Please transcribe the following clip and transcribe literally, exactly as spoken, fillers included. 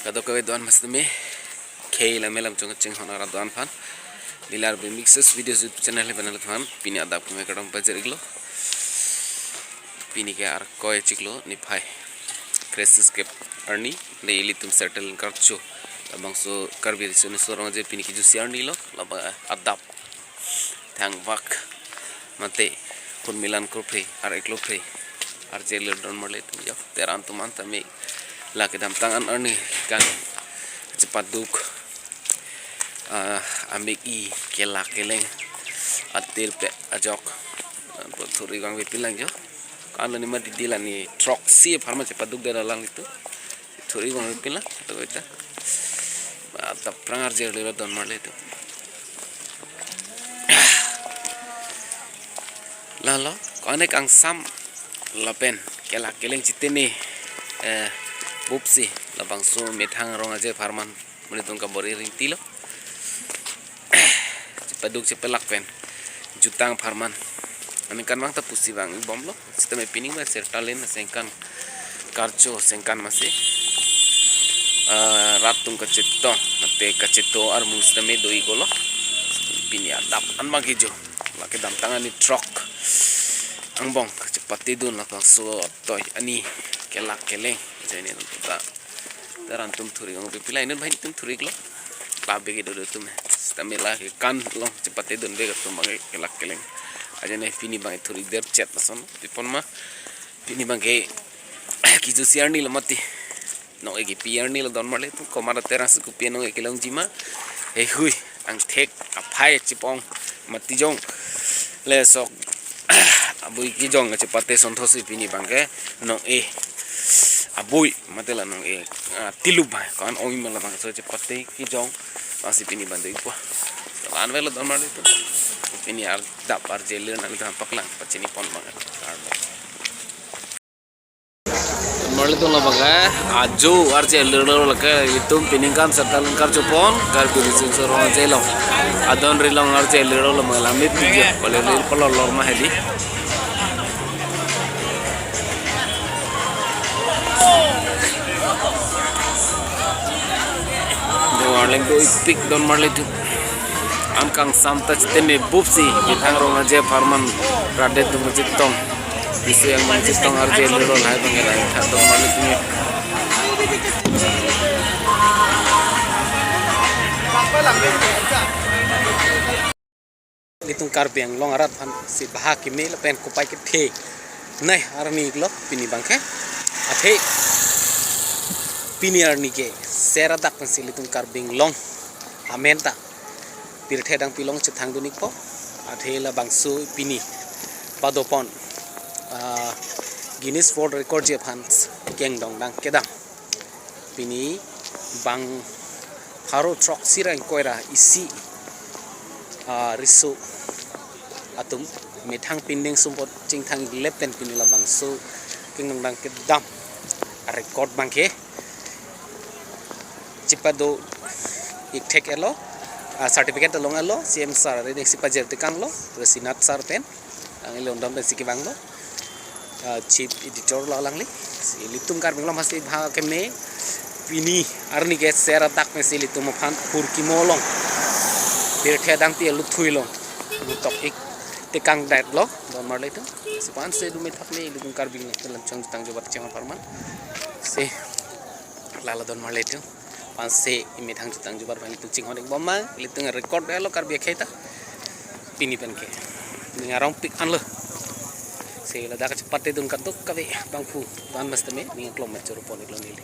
Kadokave do-an mas tame, khei lam elam chong chinghon arat do-an aphan. Neli Arbi Mixes Videos YouTube channel pen arat aphan pini adap keme kardom pajir-iklo. Pini ke Arkoi chiklo niphai kresirkep arni, de ilitum Sertalin Karcho, labangso Karbi Riso Nimso Rong Aje pini kejusi arni lo, labang adap thangvak mate hun milan kruphre, ar-ik lo phre arje lir don marli atum jo. Teran atum an tame la kedamtang an arni kan chepaduk, ah, amik-i, kelak keleng, atir pe ajok, anpo thuri vangve pinlang jo. Kan lo ni ma didi la ni throksi apharman chepaduk det alanglitum. Thuri vangve pinlang, to ita. Ba, ta prang arje lir don marli atum. Lalo, ko-an kangsam lapen kelak keleng chitene, eh, bupsi labangso methang rong aje apharman munitum kabor-i ringti lo. Chepaduk chepelak pen jutang apharman aningkan vang ta pusi vang-ik bomlo. Sitame pini ba Sertalin asengkan, Karcho asengkan masi, ah, rat atum kachetong mate kacheto armu sitame do-iklo. Pini adap an bang kejo, la kedamtang ani throk angbong kachepatedun labangso atoi ani kelak keleng. Jadi ni ta teran atum thuri vangve pinlang, inut banghini atum thuri-iklo. Labe kedo do atum he. Sitame la ke kan along chepatedunde atum bang kelak keleng. Aja ne pini bang thuri-ik der chet lason. Tipon ma pini bang ke kejusi arni lo mati. Nong-e kepi arni lo don marli atum, komat aterang si kopi nong-e kelongji ma. Heihui, angthek aphai chipong mati jong. Le sok abui kejong chepate sonthosi pini bang ke nong-e abui mate la nong-e, ah, tilup bang ko-an ong-ik ma labangso chepate kejong bangsi pini bang do-ikpo. Lan velo don marli atum. Pini adap arje lir nanglitum aphan paklang pachini pon bang. Marli atum labang ke ajo arje lir lo lake itum piningkan Sertalin Karcho pon Karbi Riso Nimso Rong Aje along. Adon rilong arje lir lo, malam ipik jo. Pale lir palo lor ma hedi. Do arleng do-ikpik don marli atum. An kangsam ta chitene bupsi methang rong aje apharman rat atum kachetong. Bisu yang mang chetong arje lir lo lahai bang lahai tha don marli atum. Ilitum Karbi Anglong arat aphan si baha keme lapen kopai kethe nai arni lo pini bang ke. Athe pini arni ke ser adak pensi ilitum Karbi Anglong amen ta pirthe adang pilong chethang dun-ikpo. Athe labangso pini padopon, ah, Guinness World Record ji aphan kengdong dang kedam. Pini bang pharo throksi ra ingkoi ra isi, ah, riso atum methang pindeng sumpot chingthang-ik lep pen pini labangso kengdong dang kedam record bang ke chepado-ik thek-et lo, ah, certificate along et lo, C M sir arideng si pajir tekang lo, Resinath sir pen, ang ilong dam pen si kevang lo, ah, chief editor lo alangli. Si ilitum Karbi Anglong aphan si baha keme, pini arni ke ser adak pensi ilitum aphan phurkimo along pirthe adang pi aluthui along tok-ik tekang det lo don marli atum. Si pan se dume thak me ilitum Karbi Anglong kelang chong jutang jubat cheng apharman. Si lala don marli atum. Pan se imethang jutang jubat bang itum chinghon-ik bom ma, ilitum record et lo Karbi akhei ta. Pini pen ke ning arongpik an lo. Si ladak chepatedun kadokave bangphu dan mas tame ning klom me choro pon-ik lo neli.